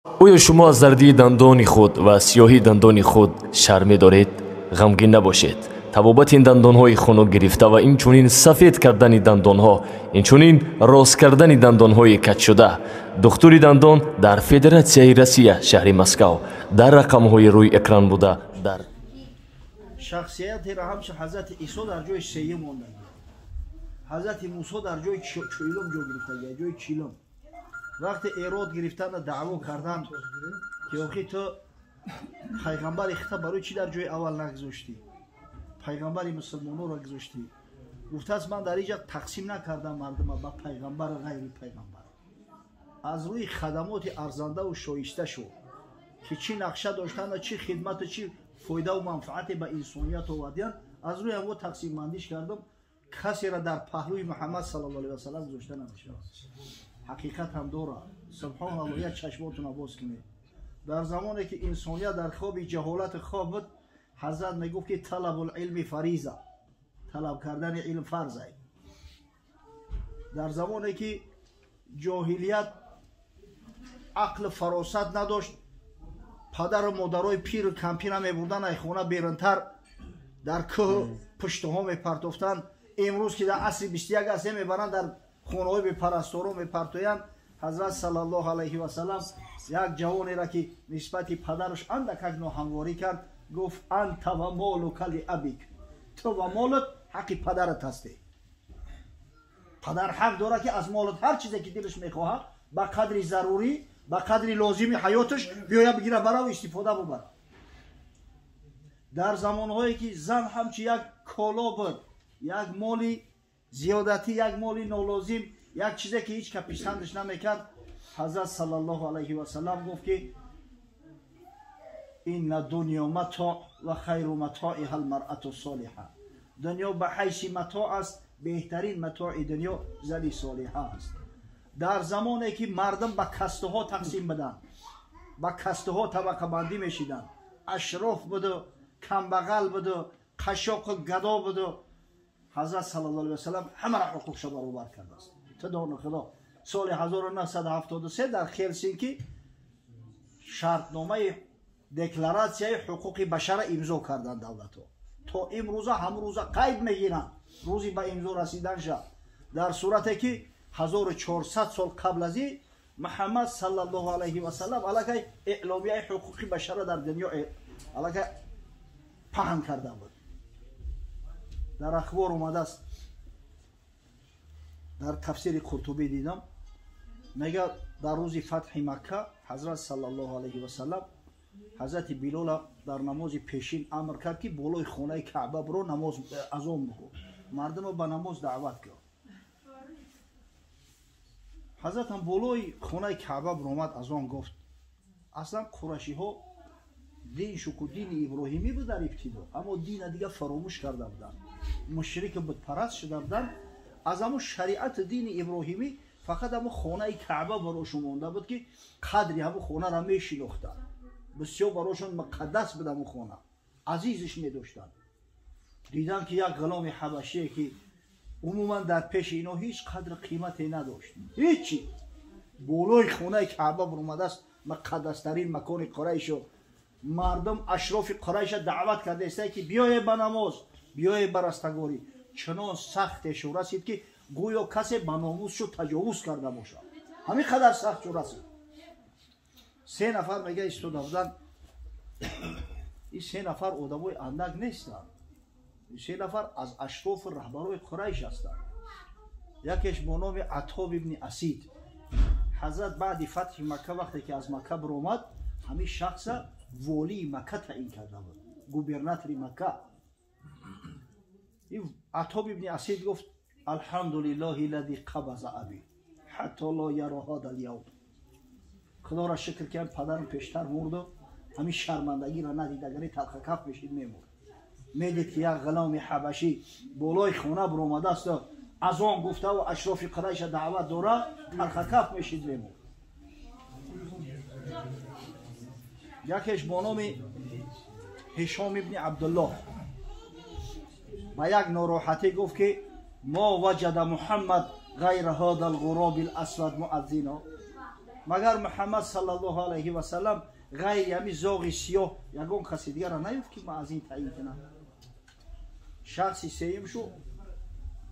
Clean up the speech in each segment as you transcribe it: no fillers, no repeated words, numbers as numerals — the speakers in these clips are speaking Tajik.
Оё шумо аз зардии дандони худ ва сиёҳии дандони худ шарм медоред? Ғамгин набошед. Табобати ин дандонҳои хунук гирифта ва инчунин сафед кардани дандонҳо, инчунин рост кардани дандонҳои каҷшуда. Духтури дандон дар Федератсияи Россия, шаҳри Москав, дар рақамҳои рӯи экран буда дар шахсиятеро ҳамчун Ҳазрати Исо дар ҷои сеюм мондагӣ, Ҳазрати Мусо дар ҷои чилум ҷо гирифтагӣ, ҷои чилум. Вақте эрод гирифтана даъво кардан ки охи ту пайғамбари хита барои чӣ дар ҷои аввал нагузоштӣ, пайғамбари мусулмононро гузоштӣ? Гуфтааст, ман дар инҷа тақсим накардам мардума ба пайғамбару ғайри пайғамбар, аз рӯи хадамоти арзандаву шоиста шуд ки чӣ нақша доштанд, чӣ хидмату чӣ фоидаву манфаате ба инсоният овардиянд, аз рӯи ҳамо тақсимбандиш кардам. Касеро дар паҳлӯи Муҳаммад саллаллоҳу алайҳи васаллам гузошта намешавад. Ҳақиқат ҳам дорад. Субҳоналлоҳ, як чашмотонро боз кунед. Дар замоне ки инсоният дар хоби ҷаҳолати хоб буд, ҳазрат мегуфт ки талабул илми фариза, талаб кардани илм фарзай. Дар замоне ки ҷоҳилият ақлу фаросат надошт, падару модарои пиру кампира мебурданд ай хона берунтар, дар кӯҳу пуштаҳо мепартофтанд. Имрӯз ки дар асри 21 ҳастем, мебаранд дар хонаҳои бепарасторо мепартоянд. Ҳазрат саллаллоҳу алайҳи васаллам як ҷавонеро ки нисбати падараш андакак ноҳамворӣ кард, гуфт: анта ва молука ли абик, ту ва молат ҳаққи падарат ҳастӣ. Падар ҳақ дорад ки аз молат ҳар чизе ки дилаш мехоҳад ба қадри зарурӣ, ба қадри лозими ҳаёташ биёя бигира бараву истифода бубарад. Дар замонҳое ки зан ҳамчи як коло буд, як моли зиёдатӣ, як моли нолозим, як чизе ки ҳеҷ ка писандаш намекард, ҳазрат саллаллоҳу алайҳи васаллам гуфт ки инна дунё матоъ ва хайру матоиҳа алмаръату солиҳа. Дунё ба ҳайси матоъ аст, беҳтарин матои дунё зани солиҳа аст. Дар замоне ки мардум ба кастаҳо тақсим буданд, ба кастаҳо табақабандӣ мешиданд, ашроф буду, камбағал буду, қашоқу гадо буду, ҳазрат саллаллоҳу алайҳи васаллам ҳамаро ҳуқуқша баробар кардааст. Ту дону худо соли 1973 дар Хелсинки шартномаи декларатсияи ҳуқуқи башара имзо карданд давлатҳо. То имрӯза ҳамрӯза қайд мегиранд рӯзи ба имзо расиданша, дар сурате ки 1400 сол қабл аз ин Муҳаммад саллаллоҳу алайҳи васаллам аллакай эъломияи ҳуқуқи башара дар дунё аллакай паҳн карда буд. Дар ахбор омадааст, дар тафсири Қуртубӣ дидам, мегӯяд дар рӯзи фатҳи Макка ҳазрат саллаллоҳу алайҳи васаллам ҳазрати Билола дар намози пешин амр кард ки болои хонаи Каъба биро, намоз азон бигӯ, мардумро ба намоз даъват кар. Ҳазратам болои хонаи Каъба биромад, азон гуфт. Аслан қурашиҳо дин шуку дини иброҳимӣ буд дар ибтидо, аммо дина дига фаромӯш карда буданд, мушрику бутпараст шуда буданд. Аз ҳамун шариати дини иброҳимӣ фақат ҳамун хонаи Каъба барошон монда буд ки қадри ҳамун хонаро мешинохтанд, бисёр барошон муқаддас буд ҳамун хона, азизиш медоштанд. Диданд ки як ғуломи ҳабашие ки умуман дар пеши ино ҳеҷ қадру қимате надошт, ҳечи, болои хонаи Каъба баромадааст, муқаддастарин макони Қурайшу, мардум ашрофи Қурайша даъват кардаистанд ки биёе ба намоз, биёе ба растагорӣ. Чунон сахте шу расид ки гӯё касе ба номусшу таҷовуз карда бошад, ҳамин қадар сахт шу расид. Се нафар мега истода буданд. Ин се нафар одамои андак нестанд, ин се нафар аз ашрофу раҳбарои Қурайш ҳастанд. Якеш бо номи Атоб ибни Асид. Ҳазрат баъди фатҳи Макка вақте ки аз Макка биромад, ҳамин шахса волии Макка таъин карда буд, губернатори Макка. Атоб ибни Асид гуфт: алҳамдулиллоҳи лади қабаза аби ҳатто ло яро ҳада лявм. Худоро шукр ки падарам пештар мурду ҳамин шармандагиро надид, агари талхакаф мешид мемурд. Медид ки як ғуломи ҳабашӣ болои хона биромадааст, азон гуфтаву ашрофи Қурайша даъват дорад, талхакаф мешид мемурд. Якеш бо номи Ҳишом ибни Абдуллоҳ ба як нороҳатӣ гуфт ки мо ваҷада Муҳаммад ғайра ҳода лғуроби ласвад муаззино. Магар Муҳаммад саллаллоҳу алайҳи васаллам ғайри ҳами зоғи сиёҳ ягон каси дигара наёфт, ки ман аз ин таъин кунам? Шахси сеюм шу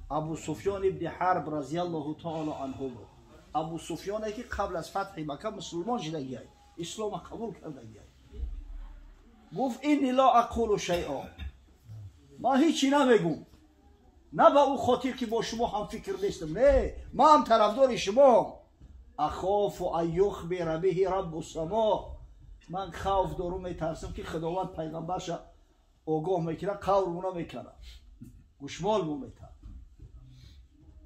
Абу Суфён ибни Ҳарб разиаллоҳу таоло анҳу буд. Абу Суфёне, ки қабл аз фатҳи Макка мусулмон шидагиай, ислома қабул кардагиай. Гуфт: «Инни ло ақулу шайъо», ман ҳичи намегум, на ба ӯ хотир, ки бо шумо ҳамфикр нестам, не, ман ҳам тарафдори шумоам. «Ахофу ан юхбира биҳи раббу само», ман хавф дорум, метарсам, ки Худованд пайғамбарша огоҳ мекунад, қаврмуна мекунад, гӯшмол метад.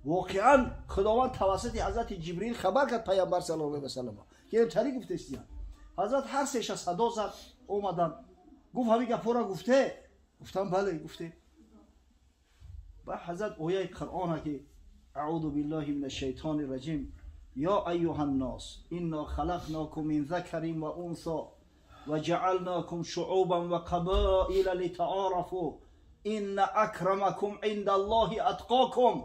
Воқеан, Худованд тавассути ҳазрати Ҷибрил хабар кард пайғамбар саллаллоҳу алайҳи васаллам, ки тари гуфтестиян. Ҳазрат ҳар сеша садо зад, омаданд. Гуфт: «Ҳамин гапҳоро гуфте?» Гуфтам: «Бале, гуфте». Ба ҳазрат ояи Қуръона, ки аъузу биллаҳи мин ашшайтони раҷим: «Ё айюҳа ннос, инно халақнокум мин закарин ва унсо ва ҷаалнокум шуъубан ва қабоила литаорафу, инна акрамакум инда Аллоҳи атқокум».